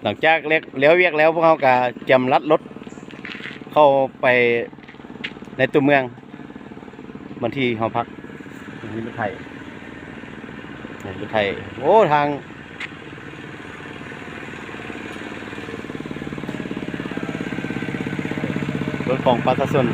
ຫຼັງຈາກແລ້ວ ແລ້ວວຽກແລ້ວ ພວກເຮົາກໍກຽມລັດລົດເຂົ້າໄປໃນຕົວເມືອງ ບ່ອນທີ່ເຮົາພັກ. ມີລົດໄຖ ລົດໄຖ ໂອ້ ທາງ ລົດຂອງປະຊາຊົນ.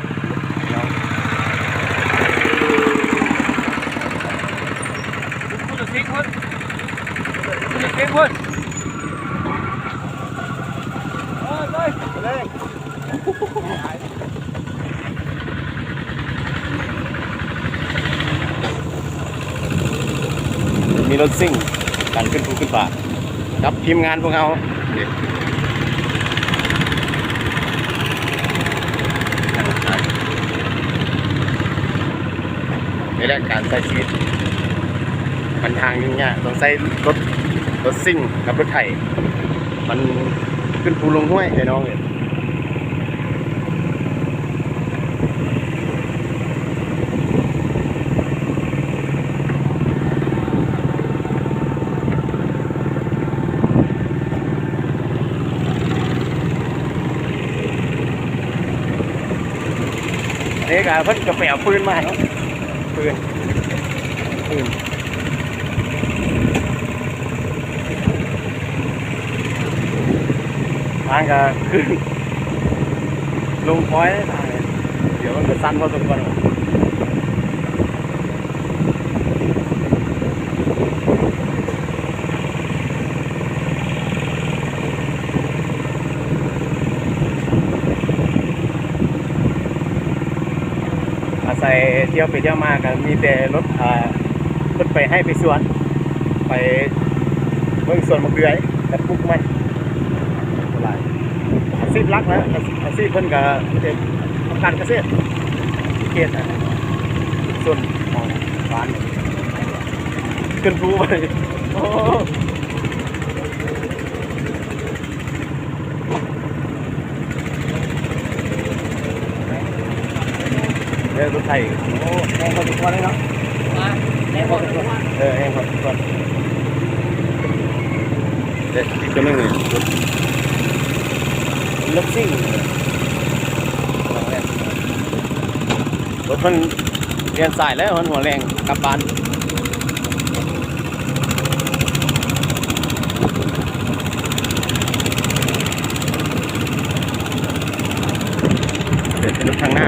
ມີລົດຊິ່ງ ການຂຶ້ນພູຂຶ້ນຜາ ກັບທີມງານພວກເຮົາ. ນີ້ແຫຼະ ການໃຊ້ຊີວິດ ມັນທາງຫຍຸ້ງຍາກ ຕ້ອງໃຊ້ລົດ ລົດຊິ່ງກັບລົດໄຖ ມັນຂຶ້ນພູລົງຫ້ວຍ ພີ່ນ້ອງເອີຍ. ອັນນີ້ກໍເພິ່ນກໍໄປເອົາຟືນມາເນາະ ຟືນ ຟືນ ທາງກໍຂຶ້ນລົງຄອຍ ດຽວມັນກໍຊັນພໍສົມຄວນ. ອາໄສທ່ຽວໄປທ່ຽວມາກໍມີແຕ່ລົດ ອ່າ ລົດໄປໄຮ່ໄປສວນ ໄປເບິ່ງສວນໝາກເດືອຍກັບປຸກມັນ. ຫຼາຍ ອາຊີບຫຼັກນະ ອາຊີບເພິ່ນກໍມີແຕ່ທຳການກະເສດ ເຂດອັນຊົນຂອງບ້ານ ຂຶ້ນພູໄປ. ໂອ້ ເອີ ລົດໄຖ ໂອ້ ແຮງພໍສົມຄວນເລີຍເນາະ ແຮງພໍສົມຄວນ ເອີ ແຮງພໍສົມຄວນ. ເດ້ ອີກຕົວໜຶ່ງນີ້ ລົດ ລົດຊິ່ງ ລົດເພິ່ນປ່ຽນສາຍແລ້ວ ເພິ່ນຫົວແລ່ນກັບບ້ານ. ເປັນລົດທາງໜ້າ.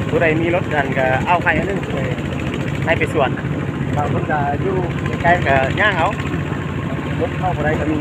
ຜູ້ໃດມີລົດອັນກໍເອົາໄຂ່ອັນໜຶ່ງ ໄປ ໄປສວນ ບາງຄົນກໍຢູ່ໃກ້ໆ ກໍຍ່າງເອົາ ລົດເຂົ້າບໍ່ໄດ້ກໍມີ.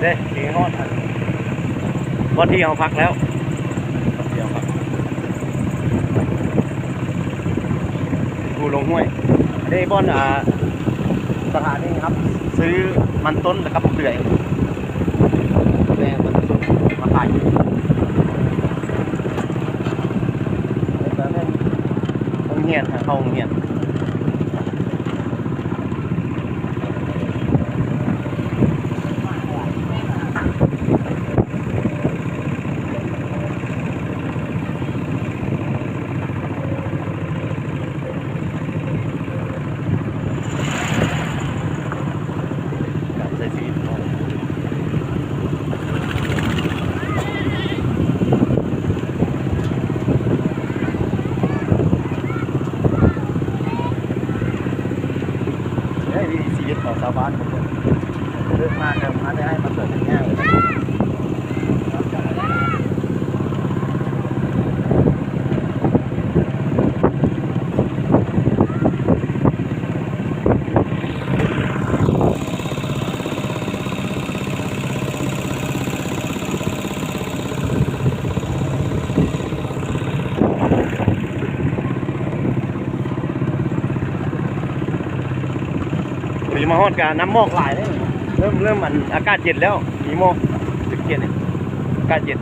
ເດ້ ຊິຮອດອັນ ບ່ອນທີ່ເຮົາພັກແລ້ວ ບ່ອນທີ່ເຮົາພັກ ພູລົງຫ້ວຍ. ອັນນີ້ບ່ອນ ອ່າ ສະຖານີຮັບຊື້ມັນຕົ້ນ ແລ້ວກໍໝາກເດືອຍ ແມ່ນມັນຕົ້ນມາຂາຍ. ແມ່ນໂຮງຮຽນ ທາງເຂົ້າໂຮງຮຽນ. ການໃຊ້ຊີວິດຂອງ ໃນວິຖີຊີວິດຂອງຊາວບ້ານ ເລີກມາກໍມາແຕ່ໃຫ້ມາສວນເຮັດຫຍ້າ. ເ ຊິມາຮອດກະນ້ຳໝອກຫຼາຍເດ້ ເລີ່ມ ເລີ່ມ ອັນ ອາກາດເຢັນແລ້ວ ມີໝອກເຢັນໆ ອາກາດເຢັນ.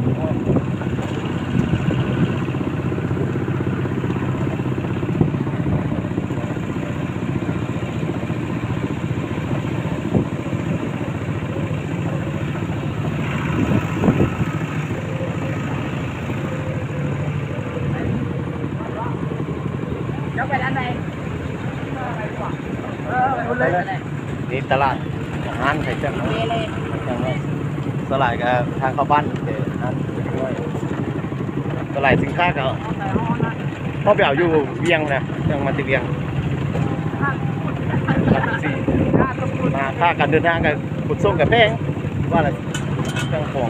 ນີ້ຕະຫຼາດ ຮ້ານຂາຍເຄື່ອງເນາະ ສ່ວນຫຼາຍກະທາງເຂົ້າບ້ານ ແຕ່ຮ້ານ ສ່ວນຫຼາຍສິນຄ້າກະ ເຮົາໄປເອົາຢູ່ວຽງນະ ເຄື່ອງມາແຕ່ວຽງ ມາຄ່າການເດີນທາງກະຂົນສົ່ງກະແພງ ວ່າລະເຄື່ອງຂອງ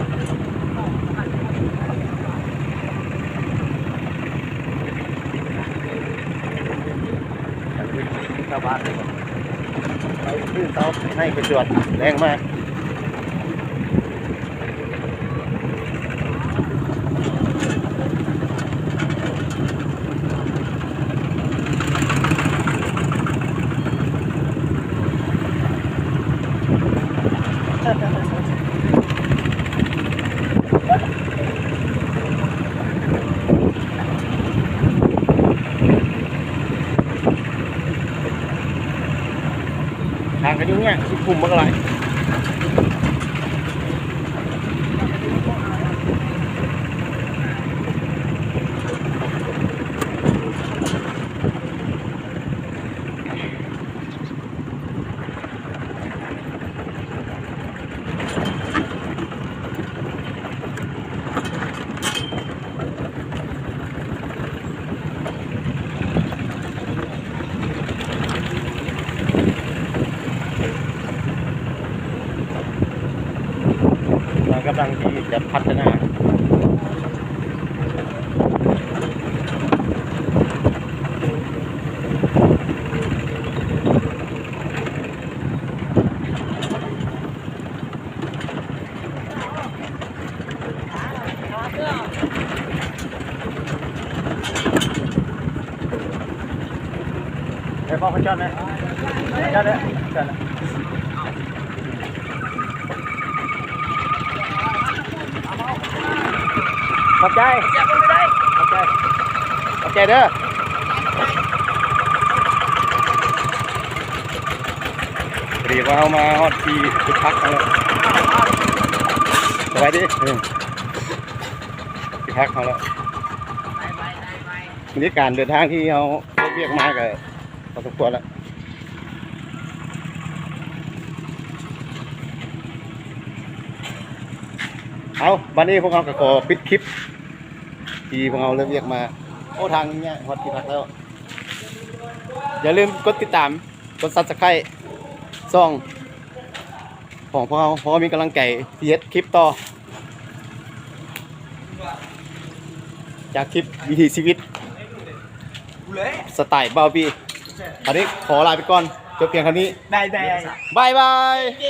ຊາວບ້ານເລີຍ ໄປຄືເຊົາໃຫ້ໄປຈວດແລງມາ. ທາງກະຫຍຸ້ງຍາກ ສຸດຂຸມບັກຫຼາຍ. ເຮົາກຳລັງທີ່ຈະພັດທະນາ. ໄປບອກເຂົາຈອດແດ່ ຈອດແດ່ ຈອດແດ່. ຂອບໃຈ ຂອບໃຈ ຂອບໃຈເດີ. ພໍດີວ່າເຮົາມາຮອດທີ່ຈຸດພັກເຮົາແລ້ວ ສະບາຍດີ ເອີ ທີ່ພັກເຮົາແລ້ວ. ນີ້ການເດີນທາງທີ່ເຮົາເຮັດວຽກມາກະພໍສົມຄວນແລ້ວ. ເອົາ ບາດນີ້ພວກເຮົາກະຂໍປິດຄລິບທີ່ພວກເຮົາເລີກວຽກມາ. ໂອ້ ທາງງ່າຍຮອດທີ່ພັກແລ້ວ. ຢ່າລືມກົດຕິດຕາມ ກົດ Subscribe ຊ່ອງຂອງພວກເຮົາ ເພາະວ່າມີກຳລັງໃຈທີ່ເຮັດຄລິບຕໍ່ ຈາກຄລິບວິຖີຊີວິດສະໄຕບ່າວບີ. ອັນນີ້ຂໍລາໄປກ່ອນ ຈົບພຽງເທົ່ານີ້ ບາຍບາຍ ບາຍບາຍ.